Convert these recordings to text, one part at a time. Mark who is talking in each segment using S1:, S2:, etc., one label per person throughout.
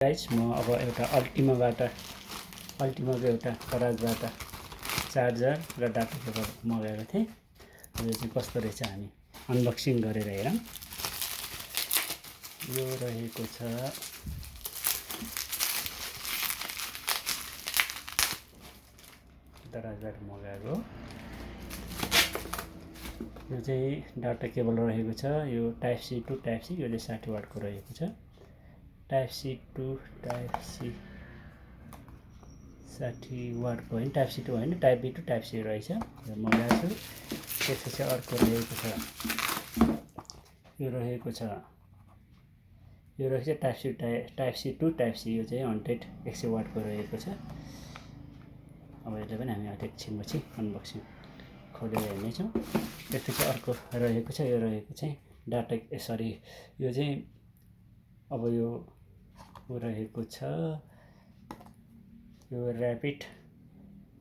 S1: Guys म अब एउटा अल्टिमाको एउटा परागबाट चार्जर र डाटा केबल मगाएको थिएँ। यो चाहिँ कस्तो रहेछ हामी अनबक्सिङ गरेर हेरौँ। यो रहेको छ दराजबाट मगाएको। यो चाहिँ डाटा केबल रहेको छ। यो type C to type C, यो चाहिँ 60 वाटको रहेको छ। Type C to type C 60 वाटको होइन, टाइप सी टु होइन, type B to type C रहेछ। यो मगाएको छु। त्यसपछि अर्को रहेको छ, यो रहेको छ type C to type C. यो चाहिँ 100 वाटको रहेको छ। अब यसलाई पनि हामी एकछिनपछि अनबक्सिङ खोलेर हेर्नेछौँ। त्यसपछि अर्को रहेको छ, यो रहेको चाहिँ यो चाहिँ अब यो रहेको छ, यो ऱ्यापिड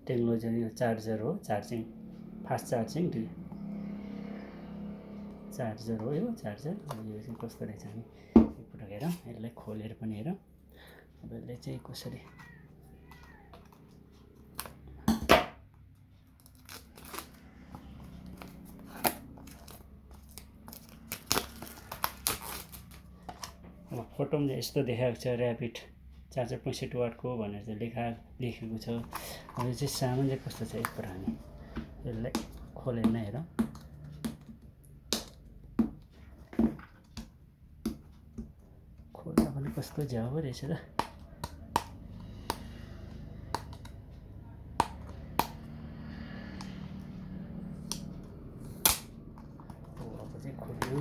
S1: टेक्नोलोजी यो चार्जर हो, फास्ट चार्जिङ चार्जर हो यो चार्जर। अब यो चाहिँ कस्तो रहेछ हामी एकपटक हेरौँ, यसलाई खोलेर पनि हेरौँ। अब यसलाई चाहिँ कसरी अब फोटोमा चाहिँ यस्तो देखाएको छ, ऱ्यापिड चार्जर 65 वाटको भनेर चाहिँ लेखेको छ। अब यो चाहिँ सामान चाहिँ कस्तो छ एकपल्ट हामी यसलाई खोलेर नै हेरौँ। खोल्दा पनि कस्तो झ्याउ रहेछ त। अब चाहिँ खोल्यो।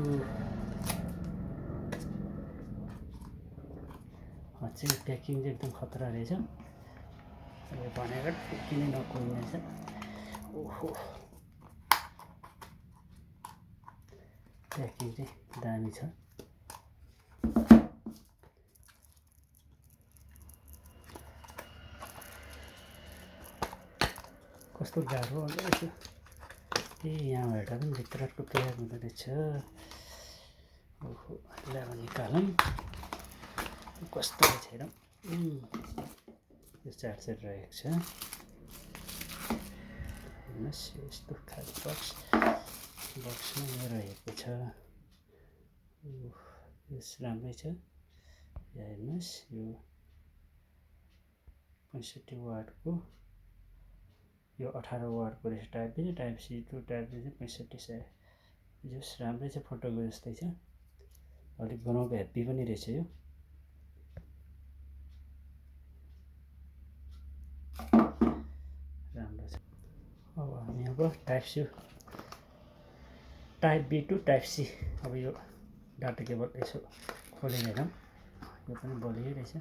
S1: चाहिँ प्याकिङ चाहिँ एकदम खतरा रहेछ। यो भनेको किन नखोल्ने रहेछ। ओहो, प्याकिङ चाहिँ दामी छ। कस्तो गाह्रो रहेछ। यहाँबाट पनि भित्रको प्याक हुँदो रहेछ। ओहो, यसलाई अब निकालौँ कस्तो रहेछ हेरौँ। यो चार्जर रहेको छ। हेर्नुहोस् यस्तो खाले बक्समा यो रहेको छ। यो राम्रै छ। हेर्नुहोस् यो 65 वाटको, यो 18 वाटको रहेछ। Type B type C to type B चाहिँ 65 यो राम्रै छ, फोटोको जस्तै छ। अलिक बनाउको हेप्पी पनि रहेछ यो। राम्रो छ। अब हामी type B to type C, अब यो डाटा केबल यसो खोलेर हेरौँ। यो पनि बलियो रहेछ।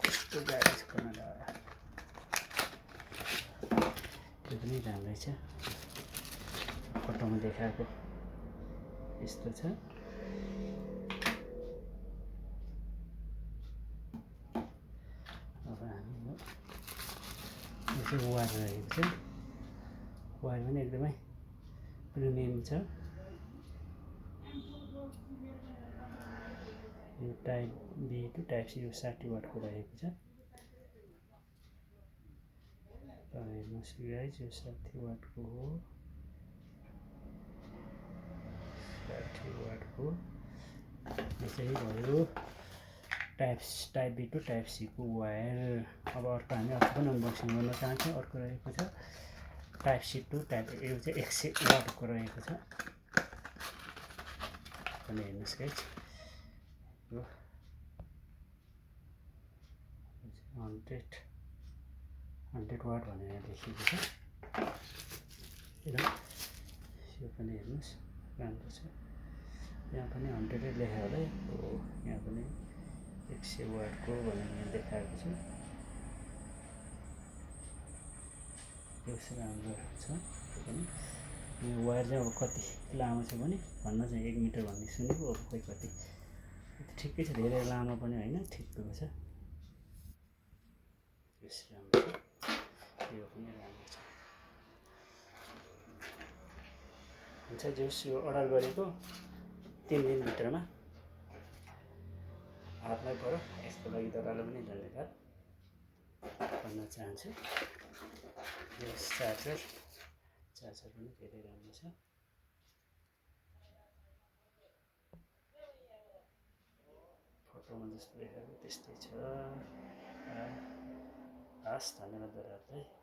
S1: कस्तो गाह्रो छ कनाडा। यो पनि राम्रै छ, फोटोमा देखाएको यस्तो छ। अब हामी यो चाहिँ वायर रहेको छ। वायर पनि एकदमै प्रिमियम छ। यो type B to type C, यो 60 वाटको रहेको छ। हेर्नुहोस् गाइस, यो 60 वाटको हो। 60 वाटको यो चाहिँ भयो type B to type C को वायर। अब अर्को हामी अर्को पनि अनबक्सिङ गर्न चाहन्छौँ। अर्को रहेको छ टाइप सी टु टाइप, यो चाहिँ 100 वाटको रहेको छ। अनि हेर्नुहोस् गाइस, यो 100 वाट भनेर लेखेको छ। यो पनि हेर्नुहोस् राम्रो छ। यहाँ पनि 100 लेखेको होला है। यहाँ पनि 100 वाटको भनेर यहाँ देखाएको छ। यो राम्रो छ। यो पनि यो वायर चाहिँ अब कति लामो छ भने भन्न चाहिँ 1 मिटर भन्ने सुनेको। अब खोइ कति ठिकै छ, धेरै लामो पनि होइन, ठिकको छ। राम्रो छ, यो पनि राम्रो छ। हुन्छ जोस्, यो अर्डर गरेको 3 दिनभित्रमा हातमै पऱ्यो। यसको लागि तपाईँलाई पनि धन्यवाद भन्न चाहन्छु। यो चार्जर पनि धेरै राम्रो छ। फोटोमा जस्तो देखाएको त्यस्तै छ। हस्, धन्यवाद दादाहरूलाई।